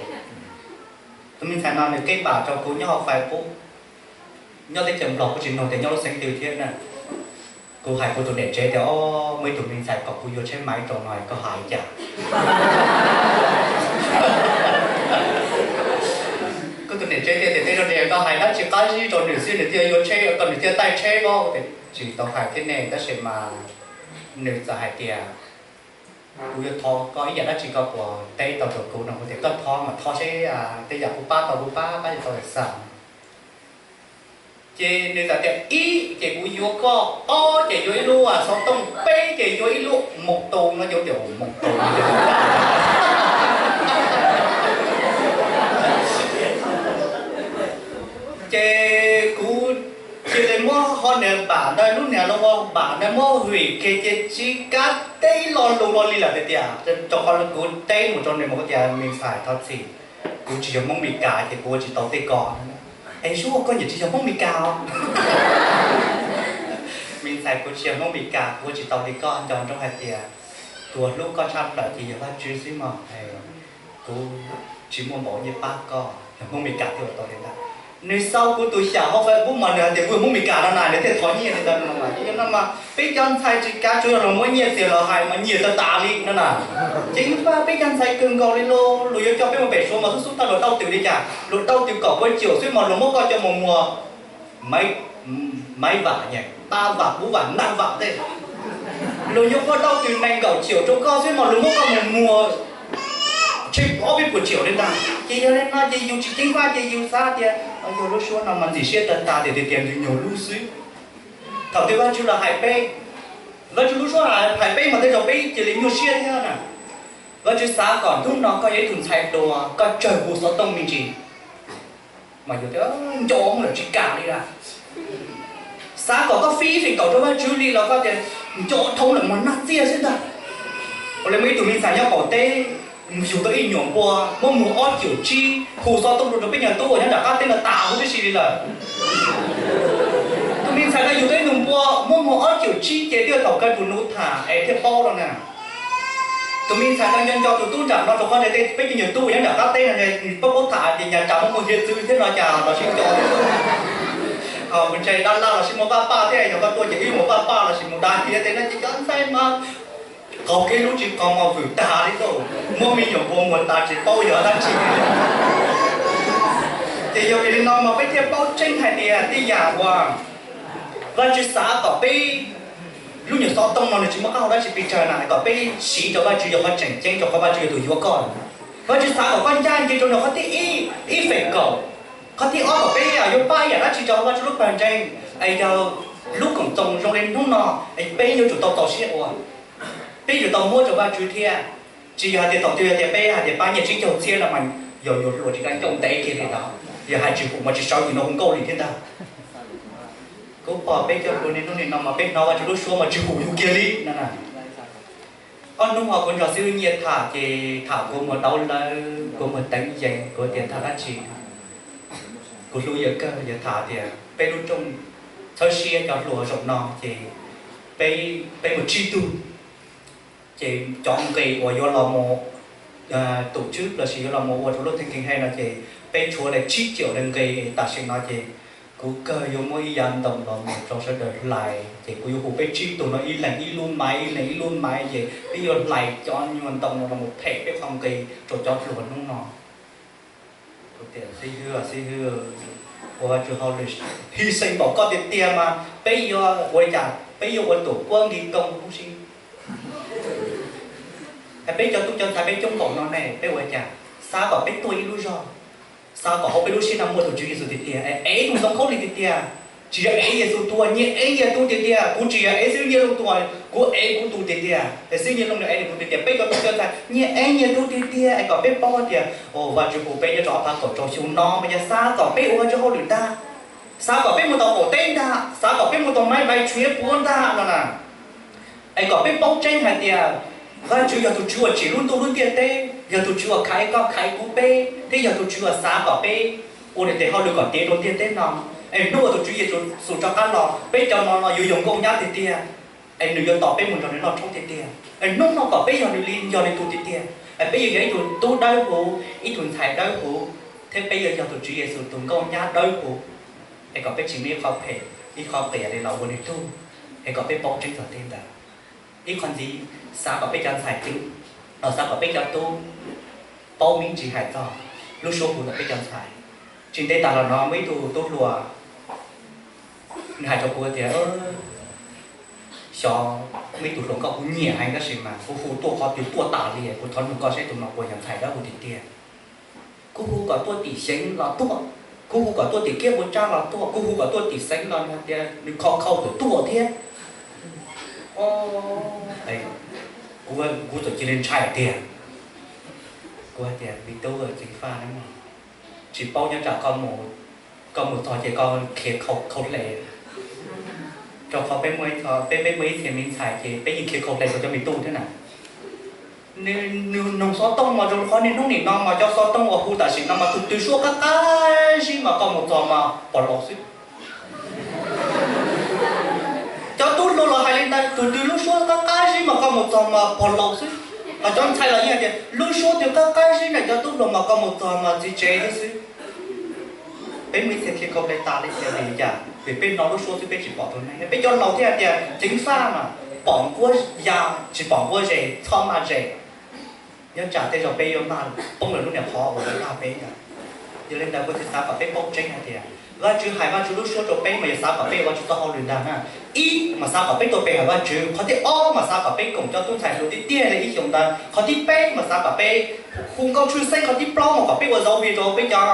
Tus me ntxhais no nws keb npam rau kuv nyob hauv Facebook, nyob teb chaws Nplog kuv tsis nug tias nyob lub xeev twg thiab na. Kuv hais kuv tus niam tsev tias, o, muaj ib tug me ntxhais kom kuv yuav tsheb maiv rau no koj hais li cas? Kuv tus niam tsev tias, tias tej zaum koj hais dab tsi qab zib rau nws xwb nws thiaj yuav tsheb, koj nws thiaj taij tsheb os. Tsis tau hais thiab ne, tab sis mas nws txawm hais tias kuv yuav thov koj ib yam dab tsi koj puas teb tau rau kuv no. Kuv tias koj thov mas thov seb tej yam kuv pab tau kuv pab, pab tsis tau lawm xav. Ces nws txawm tias ib ces kuv yuav koj, ob ces yuav ib lub xov tooj, peb ces yuav ib lub mos tus no. Ces tias mos tus no. Ces kuv cia li muab ho niag npam ntawd, lub niag lo npam ntawd muab vim kiag ces tsis kav teb ib lo lus lo li lawm tiag tiag. Rau qhov kuv teb mus rau nws mas kuv tias me ntxhais thov txim, kuv tsis yog Hmoob Mes Kas ces kuv ua tsis tau tej ko. Es Suab, koj nyiam tsis yog Hmoob Mes Kas os? Me ntxhais, kuv tsis yog Hmoob Mes Kas, kuv ua tsis tau li koj. Nco ntsoov hais tias tus uas hlub koj tshaj plaws ces yog Vajtswv xwb mog. Kuv tsis muaj npaum nyiaj pab koj, yog Hmoob Mes Kas thiaj ua tau li ntawd. Nws xav kuv tus xyam hauv Facebook mas nws hais tias kuv yog Hmoob Mes Kas no na, nws thiaj thov nyiaj li ntawd no. Yog no mas peb cov ntxhais tsis kav, tsuas yog luag muab nyiaj txiag los hais mas nyiam tag tas li no na. Ces ib pab peb cov ntxhais kawg nkaus li los luag yuav coj peb mus pem Suav mas xub xub thawj luag dau twm li cas, luag dau twm kaum pua caum xwb mas luag muab koj coj mus muag maiv vam, pab vam, pub vam, naj vam tej. Luag yuav muab dau twm nees nkaum caum rau koj xwb mas luag muab koj mus muag tsheb ob peb puas caum li ntag. Ces yog li no ces yus tsis ceev faj ces yus xav tias yog lub suab no mas ntxim siab tag tas tias tias tias nws nyuag lub xwb. Thaum twg Vajtswv los hais peb, Vajtswv lub suab hais peb mas tej zaum peb cia li nyuaj siab thiab na. Vajtswv xav kom hnub no koj yog ib tug ntxhais dua, koj tsawg hu xov tooj me ntsis mas yus tias nco lawm tsis kam li na. Xav kom koj fij feem kaum rau Vajtswv li los koj tias nco dhau lawm mas nag txiag xwb ntag. Ua li muaj ib tug me ntxhais nyob qaum teb, yug tau ib nyuam npua, muab muag ob caum tsib, hu xov tooj rau peb nyuag tub uas nyob nram qab teb no tas huv tib si li lawm. Tus me ntxhais no yug tau ib tug npua muab muag ob caum tsib ces twb thaum kawg tus nus tham es thiaj paub no na. Tus me ntxhais no nco nco tus tub nram no rau qhov tias peb cov nyuag tub uas nyob nram qab teb no nws paub paub tham tias nyas cas muaj muaj hiav txwv thiab no cas los sib nco thiab. Mus ntsia dab laj los sib muaj paj paj thiab, yog koj tuaj ces wb mus paj paj los sis mus da hiav tej no ces cov ntxhais mas qaug kev hlub tsis qaug mos vwm tag li lauj. Muab me nyuam npua muag tas tsis paub yog dab tsi. Ces yog vim li no mas peb thiaj paub tseeb hais tias tej yam uas Vajtswv xav kom peb, lub nyuag xov tooj no nws tsis muaj qab hau dab tsi pes tsawg na, kom peb siv rau Vajtswv yog qhov tseem ceeb, rau qhov Vajtswv yog tus yuav koj. Vajtswv xav kom koj ncaj ncees rau nws qhov thib ib, ib feem kaum. Qhov thib ob kom peb yuav pab ib yam dab tsi rau Vajtswv lub pawg ntseeg, es yog lub koom txoos zoo li hnub no, es peb yuav tsum tau txaus siab ua, peb yuav tau muab rau Vajtswv thiab. Tsis yog hais tias thaum twg yog tias peb hais tias pab nyiaj tsib caug txhiab no mas yog yuav hluas tsis kam coj ntev kiag li ntawd, yog hais tsis hum mas tsis sawv ntawm no hu nkauj li thiab ntag. Kuv pom peb cov hluas niaj hnub nim no mas peb hnov Vajtswv lub suab mas tsis hum yus kiag li no na. Ob hnub no kuv nrog xib hwb Nyiaj tham ces tham kua muag dauv lawv, kua muag teev yees, kuv tias tham dab tsi. Kuv hlub yawg kawg, yawg tham tias peb lub rooj txhawb siab cov hluas zaum no ces peb, peb mus tsib tug, ces cov nqe uas yuav los mus tum tswb lossis yuav los mus ua rau lub theej keeb hej no ces peb tshuav li tsib caum li nqe. Tam sim no ces kuv kawg yuav muab ib yav ntoo los mus rau sawv daws hlais, ces kuv yuav hu peb tsib tug no ib leeg ib lub maiv, ib leeg ib lub maiv, ces peb yuav hlais cov nyuag ntoo no los mus them peb qhov nqe rau cov hluas hnub no. Kuv tias xib hwb, xib hwb, ua Vajtswv hauj lwm, hij xeem npaum koj tiag tiag mas peb yuav ua li cas, peb yuav ua tus puab nki koob huv si. Peb cov tub cov ntxhais peb coob npaum no ne, peb ua li cas? Xav kom peb tuaj ib lub zog, xav kom hauv peb lub siab no muaj tus Tswv Yexus tiag tiag, es ev tus ntoo khaub lig tiag tiag. Tsis yog ev Yexus tus, nyias ev nyias tus tiag tiag. Kuv tsis yog ev xib hwb Nyiaj Looj tus, kuv ev kuv tus tiag tiag, es xib hwb Nyiaj Looj nws ev nws tus tiag tiag. Peb cov tub cov ntxhais nyias ev nyias tus tiag tiag, es kom peb paub tias Vajtswv hu peb nyob rau ob phav kaum rau xyoo no mas yog xav kom peb ua Vajtswv hauj lwm ntag, xav kom peb mus tau qaum teb ntag, xav kom peb mus tau maiv vais tshuav puav ntag no na. Es kom peb paub tseeb hais tias Vajtswv yog tus Tswv uas tsim lub ntuj lub ntiaj teb, yog tus Tswv uas khaiv koj khaiv kuv peb, thiab yog tus Tswv uas xav kom peb ua nws tes hauj lwm kom tiav rau ntiaj teb no. Es hnub uas tus Tswv Yexus rov qab los, peb cov no no yuav yog nkauj nyab tiag tiag, es nws yuav tos peb mus nrog nws noj tshoob tiag tiag. Es hnub no kom peb yog nws li, yog nws tus tiag tiag, es peb yuav yog ib tug tub dawb huv, ib tug ntxhais dawb huv, thiab peb yuav yog tus Tswv Yexus tus nkauj nyab dawb huv. Es kom peb tsis muaj ib qho phem, ib qho qias li los ua nws tug. Es kom peb paub tseeb txog tej ntawd. Ib qho ntxiv, xav kom peb cov ntxhais, xav kom peb cov tub paub me ntsis hais txog lub suab hu ntawm peb cov ntxhais. Tsis ntev tas los no muaj ib tug tub hluas, nws hais rau kuv tias, xyov, muaj ib tug hluas nkauj kuv nyiam heev tab sis mas kuv hu tuaj qhov twg tuaj tas li, kuv thov nug koj saib tus no puas yog ntxhais dawb huv tiag tiag. Kuv hu kom tuaj tim xeev los tuaj, kuv hu kom tuaj tim kiab puas tsab los tuaj, kuv hu kom tuaj tim xeev los nws hais tias nws kho khau twm tuaj thiab. Kuv, kuv txawm cia li ntshai tiag. Kuv hais tias, me tub, ceev faj na, tsis paub nyob tsam koj mus txog ces koj khiav khau hle, rau qhov peb, peb muaj ib txhia me ntxhais ces peb yeej khiav khau hle rau cov me tub thiab na. Nws noog xov tooj mas zoo li qhov niaj hnub nim no mas cov xov tooj uas hu tam sim no mas tus twg suab qab qab zib mas koj mus txog mas pog laus xwb. Cov tub hluas los hais li ntawd, tus twg lub suab qab qab zib mas koj mus txog mas pog laus xwb. Hos cov ntxhais los yeej hais tias lub suab twg qab qab zib na cov tub hluas mas koj mus txog mas txiv tsev thiab xwb. Peb muaj ib txhia khiav khau hle tas li tias vim li cas? Vim peb hnov lub suab xwb peb tsis pom tus neeg. Peb cov laus thiaj hais tias ceev faj mas pom nquab ya tsis pom nquab zes, txhob maj zes. Nyob tsam tej zaum peb yuav maj poob lawm lub niag qhov uas dag peb ntag. Yog li ntawd kuv thiaj xav kom peb paub tseeb hais tias Vajtswv hais Vajtswv lub suab rau peb mas yog xav kom peb ua Vajtswv txoj hauj lwm ntag na. Ib mas xav kom peb tuaj pe hawm Vajtswv, qhov thib ob mas xav kom peb koom cov tub ntxhais hluas tiag tiag li ib xyoos ntawd, qhov thib peb mas xav kom peb hu nkauj tshwj xeeb, qhov thib plaub mas kom peb ua zauv vim rau peb cov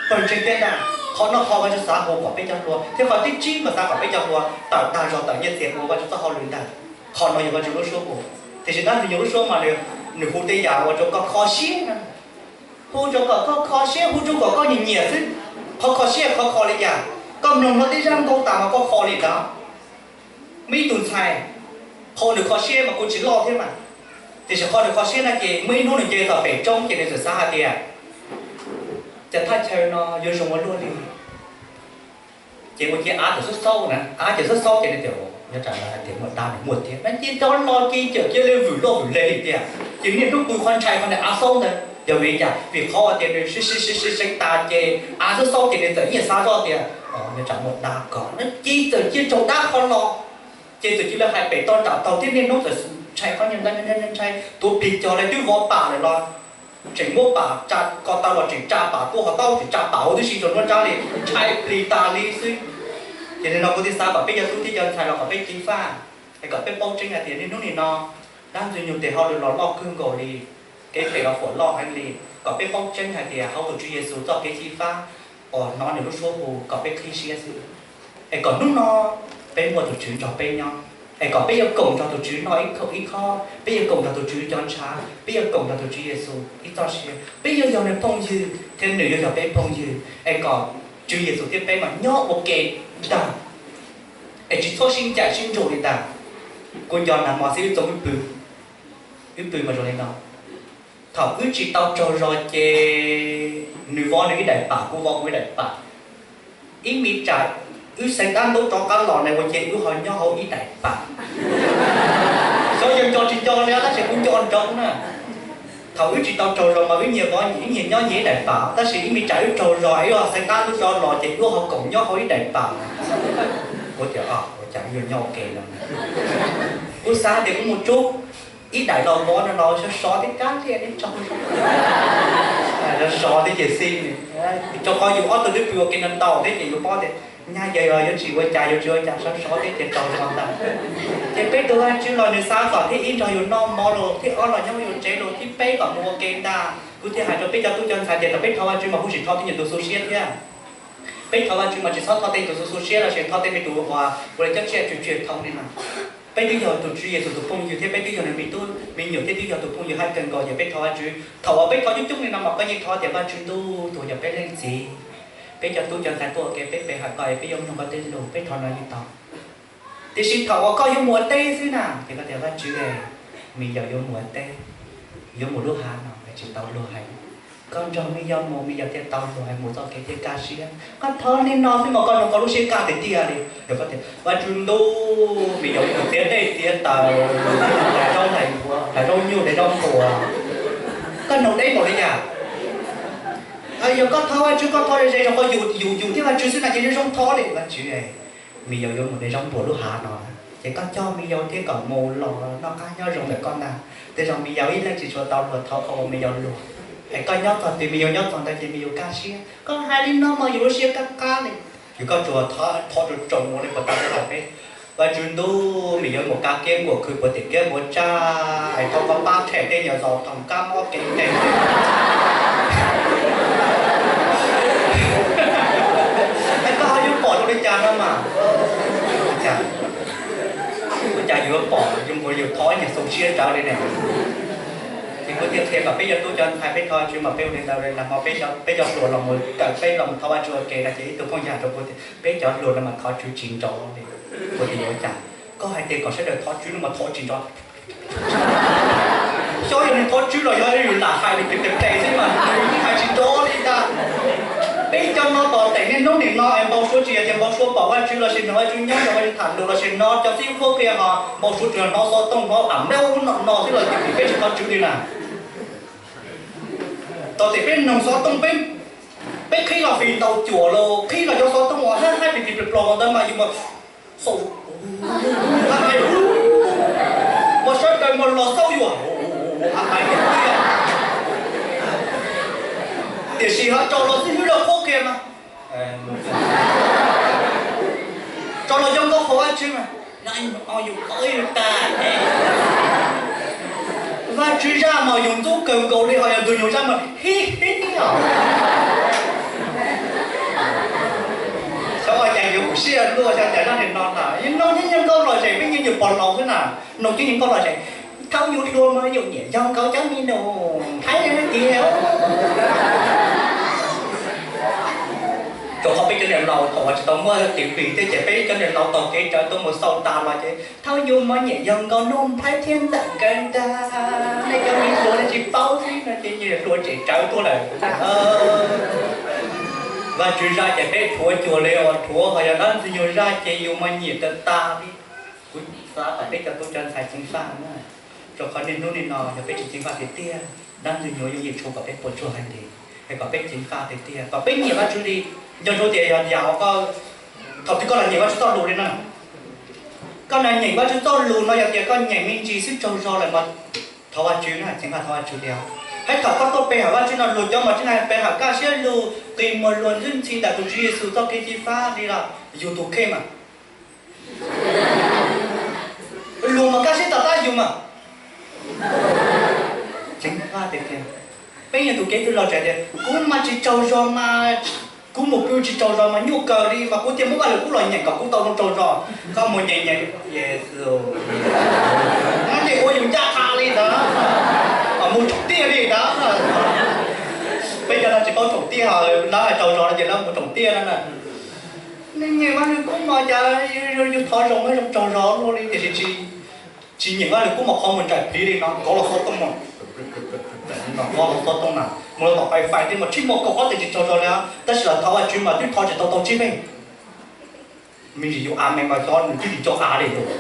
pawg ntseeg thiab ntag. Qhov no qhov Vajtswv xav hu kom peb cov hluas, thiab qhov thib tsib mas xav kom peb cov hluas tawm dag zog tawm nyiaj txiag ua Vajtswv txoj hauj lwm ntag. Qhov no yog Vajtswv lub suab hu. Tiam sis dab ntxwg nyoog lub suab mas nws hu tej yam ua rau koj kho siab na. Hu rau kom koj kho siab, hu rau kom koj nyiam nyiam xwb. Qhov kho siab qhov kho li cas? Koj mloog hlo tej zaj nkauj tas mas koj kho li ntawd. Muaj ib tug ntxhais, qhov nws kho siab mas kuj tsis loj thiab mas, tiam sis qhov nws kho siab no ces muaj ib hnub nws nce txog pem roob ces nws txawm xav hais tias, cas thaj chaw no yuav zoo ua luaj li. Ces ua ciav av txawm xub xaub na, av ces xub xaub ces nws tias, nyob tsam lawv hais tias muaj dab nws muaj thiab na, ces cov los ces txawm cia li vwm loj vwm le li tiag. Ces niaj hnub pw qhov ntshai qhov niag av xaub ntawd yog vim li cas? Vim qhov tias nws seev tas ces av xub xaub ces nws txawm ib yam xav zoj tias, nyob tsam muaj dab ko na, ces txawm cia tsaug dab qhov los. Ces txawm cia li hais pem toj nram taug thiab niaj hnub txawm ntshai qhov niag ntawd, ntshai tuav plig cog li twb vov pam lawm los. tseem muab pam tsa ko taw los tseem tsa pam tuaj, ho taub tseem tsa pam huv tib si, tsuas muab tsab li ntshai plig tas li xwb. Ces nim no kuv thiaj xav kom peb cov tub thiab cov ntxhais los kom peb ceev faj, es kom peb paub tseeb hais tias niaj hnub nim no dab Ntxwg Nyoog tes hauj lwm los loj kawg nkaus li, kev phem los fuam loj heev li, kom peb paub tseeb hais tias hauv tus Tswv Yexus txoj kev xyiv fab uas hnov nws lub suab hu kom peb qhib siab xwb. Es kom hnub no peb muaj tus Tswv nrog peb nyob, es kom peb yuav koom nrog tus Tswv noj ib khob, peb yuav koom nrog tus Tswv cov ntshav, peb yuav koom nrog tus Tswv Yexus ib txoj sia, peb yuav yog nws phooj ywg thiab nws yuav yog peb phooj ywg, es kom Tswv Yexus thiab peb mas nyob ua ke ntag, es tsis txhob sib ncaim sib ntsug li ntag. Kuv nco nag hmo xwb wb txoos wb pw, wb pw mas zoo li no. Thaum wb tsis tau tsaug zog ces nws vov nws ib daim pam, kuv vov kuv ib daim pam. Ib me tsam wb xeev dab ntub rov qab los na ua ces wb ho nyob hauv ib daim pam. Xyov yog nco tsis nco li tab sis kuv nco ntsoov na. Thaum wb tsis tau tsaug zog mas wb nyias vov, wb nyias nyob nyias ib daim pam, tab sis ib me tsam wb tsaug zog wb ho xeev dab ntub rov los ces wb ho koom nyob hauv ib daim pam. Kuv tias, ua cas yuav nyob ua ke no? Kuv xav tias kuv mus rub ib daim los vov no los sov sov thiab kab liaj thiab tsaug zog, sov thiab ces xij. Rau qhov yus ob tug twb pw ua ke no ntau thiab ces yus paub tias nyaj yog yuav tsis ua cas, yuav tsis ua cas, sov sov thiab ces tsaug zog ntag. Ces peb tus Vajtswv los nws xav kom thib ib nrog yus noj mov los, thib ob los nyob yus tsev los, thib peb kom mus ua ke ntag. Kuv thiaj hais rau peb cov tub cov ntxhais tias kom peb thov Vajtswv mas kuj tsis thov tej nyuag tus xu siab thiab. Peb thov Vajtswv mas tsis txhob thov tej tus xu siab los sis thov tej me tus uas ua li cov tsiaj tswv tswv thoob li no. Peb twb yog tus Tswv Yexus tus phooj ywg thiab peb twb yog nws me tub me nyuam thiab twb yog tus phooj ywg hab kawg nkaus ces peb thov Vajtswv. Thaum uas peb thov coob coob li no mas koj yeej thov tias Vajtswv ntuj, tus yog peb leej txiv, peb cov tub cov ntxhais tuaj ua ke peb pe hawm koj es peb yuav mloog koj tej lus, peb thov no yeej tau. Tiam sis thaum uas koj yuav mus ua teb xwb na ces koj tias Vajtswv, me yaus yuav mus ua teb, yuav mus lub hav no tsis tau luag hais, koj nrog me yaus mus me yaus thiaj tau luag hais mus txoj kev thiaj kaj siab. Koj thov li no xwb mas koj nug koj lub siab kaj tiag tiag li. Yog koj tias Vajtswv ntuj, me yaus mus txiav dej txiav taws, hlais zaub hlais ntxhuav, hlais zaub nyuj hlais zaub ntxhuav, koj nug deb npaum li cas? Yog koj thov Vajtswv koj thov ze ze rau koj yus yus yus thiab Vajtswv xwb na ces zoo zoo thov li Vajtswv, me yaus yuav mus de zaub npuas lub hav no, ces koj coj me yaus thiab kom mus los noj qab nyob zoo ntawm koj ntag. Tej zaum me yaus ib leeg tsis tshua tau luag thov qhov uas me yaus luag, es koj nyob txog twg me yaus nyob txog ntawd ces me yaus kaj siab. Koj hais li no mas yus lub siab kaj qab li. Yus koj tsuas thov tsuas tsoom ua li puas tau hais peb, Vajtswv ntuj, me yaus mus kav kiab nkuam khw puas tim kiab npuas tsaj es thov koj pab them tej nyuam zos thoom kab mob kev nkeeg. Es koj ho yuav pom rau li cas no mas? Ua cas yus yuav pom yus mus yus thov nyuag xoo siab tsawv li ne? Ces kuv thiaj qhia kom peb cov tub cov ntxhais peb thov Vajtswv mas peb ua li ntawd li. Nag hmo peb cov hluas los mus kawm peb los mus thov Vajtswv ua ke no ces ib tug phooj ywg hais rau kuv tias peb cov hluas no mas thov Tswv tsis nrov li. Kuv tias ua cas? Koj hais tias kom sawv daws thov Tswv no mas thov tsis nrov. Xyov yog nws thov Tswv los yog yus lam hais nws tes tes xwb mas nws yeej hais tsis nrov li ntag. Peb cov no tom teem niaj hnub nim no es npau suav tsis yog tias npau suav pom Vajtswv los sis nrog Vajtswv nyob nrog Vajtswv tham lus los sis hnov cov xib hwb qhuab qhia, ho npau suav tsuas yog hnov xov tooj hnov am neb ub no no xwb los ces peb tsis thov Tswv li na. Tom teem peb noog xov tooj, peb qhib los fis ntaus cuam los qhib los cov xov tooj uas hab hab pis pis plos plos ntawd mas yus mas xaus, mas sawv daws mas los xauj yus. Tiam sis ho tso los xib hwb lawv qhuab qhia mas, tso los cov nkauj qhuas Vajtswv mas, yus tag, Vajtswv zaj mas yus ntxub kawg nkaus li, ho yog Ntxwg Nyoog zaj mas hib hib os. Xyov ua cas yuav mus siab luaj xyov cas zaj nim no na, yus noog nyob nkauj lom zem, peb nyob yus pog laus xwb na, noog cov nkauj lom zem, thaum yus hluas mas yus nyiam yog nkauj cov me nus Thaib tiag. Rau qhov peb cov niam laus thaum uas tsis tau muaj TV thiab ces peb cov niam laus taug kev rawv tuaj mus xauj tas los ces thaum yus mas nyiam yog nkauj nus Thaib thiab ntxawm kawg ntag. Nej cov me hluas nej tsis paub xwb no ces niag hluas tseem rawv tuaj lawm. Vajtswv zaj ces peb rhuav cuag li uas rhuav, ho yog dab Ntxwg Nyoog zaj ces yus mas nyiam tas tas li. Kuv xav kom peb cov tub cov ntxhais ceev faj na, rau qhov niaj hnub nim no yog peb tsis ceev faj tiag tiag, dab Ntxwg Nyoog yooj yim tshuav kom peb puas tsuaj heev li. Es kom peb ceev faj tiag tiag, kom peb nyiam Vajtswv li. Nco ntsoov tias yog yam uas koj, thaum twg koj los nyeem Vajtswv txoj lus li na, koj los nyeem Vajtswv txoj lus no yog tias koj nyeem me ntsis xwb tsaug zog lawm mas thov Vajtswv na, ceev faj thov Vajtswv li os. Peb thaum koj tuaj pe hawm Vajtswv no luag cov mos tsis hais pe hawm kaj siab lug qi muag luag ntxwb ntxhi ntawm tus Tswv Yexus txoj kev cia li fab li los yug tus kheej mas luag mas kaj siab tag tab yug mas. Tseev Vaj tias tias, peb yog tus kev twg los tseem tias kuv mas tsis tsaug zog mas, kuv mus pw tsis tsaug zog mas nyuaj kawg li mas kuv thiaj muab Vajluskub los nyeem kom kuv tau zoo tsaug zog. Koj mus nyeem nyeem Yexus, no ces ua yus ncaj qha li ntawd, mus tsaum tiaj li ntawd. Peb cov no tsis paub tsaum tiaj, lawv hais tsaug zog no ces lawv mus tsaum tiaj no na. Nyeem Vajluskub mas cas yus thov zoo zoo tsaug zog luaj li tiam sis tsis nyeem Vajluskub mas qhov muag ntsais pliv li no, kov los xov tooj, kov los xov tooj na, mus los tom fais fais thiab mas tsis muaj kaum ob teg tsis tsaug zog li, tab sis los thov Vajtswv mas twb thov tsis tau tau tsib leeg. Me ntsis yus a me mas xyov nws twb tsis coj a li tus.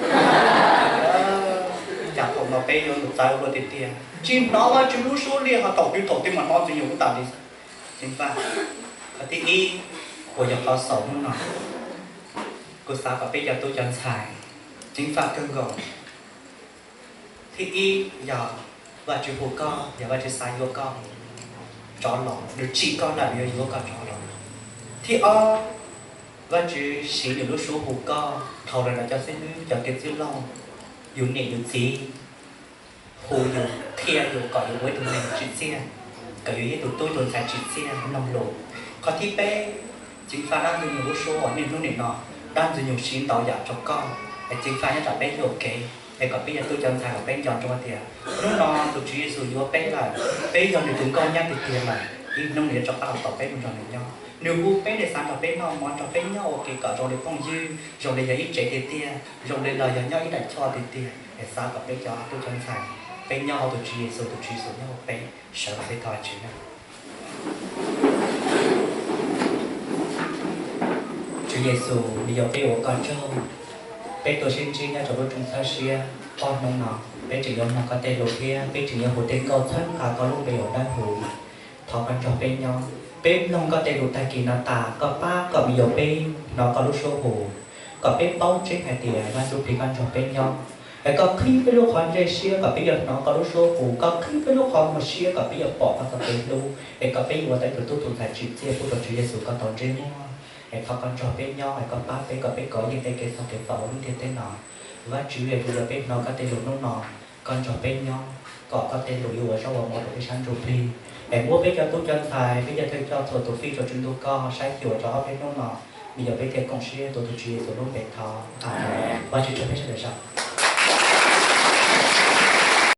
Cas thaum no peb yuav mus txawv ua luaj tiag tiag, tsis hnov Vajtswv lub suab li ho thaum twg thaum twg mas hnov ntxwg nyoog ub tas li. Ceev Faj, qhov thib ib uas yog qhov xaus hnub no, kuv xav kom peb cov tub cov ntxhais ceev faj kawg nkaus. Thib ib yog Vajtswv hu koj, yog Vajtswv xav yuav koj rov los, nws tsim koj lawm, nws yuav yuav koj rov los. Thib ob, Vajtswv siv nws lub suab hu koj dhau los ntawm cov xib hwb, cov kwv tij laug, yus niam yus txiv hu yus, qhia yus kom yus ua ib tug neeg tsim txiaj, kom yus yog ib tug tub tus ntxhais tsim txiaj mloog lus. Qhov thib peb, ceev faj dab ntxwg nyoog lub suab uas niaj hnub nim no dab ntxwg nyoog siv ntau yam rau koj, es ceev faj nyob tom peb yuam kev, es kom peb yog tub cov ntxhais kom peb nco ntsoov tias hnub no tus Tswv Yexus yuav peb lawm, peb yog nws tus nkauj nyab tiag tiag lawm, ib hnub nws yuav rov qab los tos peb mus nrog nws nyob. Nws hu peb, nws xav nrog peb noj mov, nrog peb nyob ua ke kom zoo li phooj ywg, zoo li yog ib tsev tiag tiag, zoo li los yog nyob ib daim choj tiag tiag. Es xav kom peb cov tub cov ntxhais, peb nyob hauv tus Tswv Yexus, tus Tswv Yexus nyob hauv peb. Sawv los peb thov Vajtswv na. Tswv Yexus, nws yog peb ua koj tsaug, peb tuaj sib ntsib nyob rau lub rooj txhawb siab ob hnub no, peb tseem yuav mloog koj tej lus thiab peb tseem yuav hu tej nkauj txhawb nqa koj lub npe uas dawb huv. Thov koj nrog peb nyob, peb mloog koj tej lus tag kis no tas, koj pab kom me nyuam peb hnov koj lub suab hu, kom peb paub tseeb hais tias Vaj Ntsuj Plig koj nrog peb nyob. Es koj qhib peb lub qhov ntsej siab kom peb yuav hnov koj lub suab hu, koj qhib peb lub qhov muag siab kom peb yuav pom koj txoj kev hlub, es kom peb yuav ua tau tus tub tus ntxhais tsim txiaj pub rau Tswv Yexus koj tau ntsej muag. Es thov koj nrog peb nyob, es koj pab peb kom peb kov yeej tej kev txhaum kev txaus lub ntiaj teb no. Vaj Tswv, es tus yog peb hnov koj tej lus hnub no, koj nrog peb nyob, kom koj tej lus yuav ua zaub ua mov rau peb sab ntsuj plig. Es muab peb cov tub cov ntxhais, peb cov thawj coj txhua tus fij rau Tswv ntuj koj saib xyuas rau ob peb hnub no, me nyuam peb thiaj koom siab tuav tus Tswv Yexus lub npe thov. Amees. Vaj Tswv tsaug peb sawv daws zog.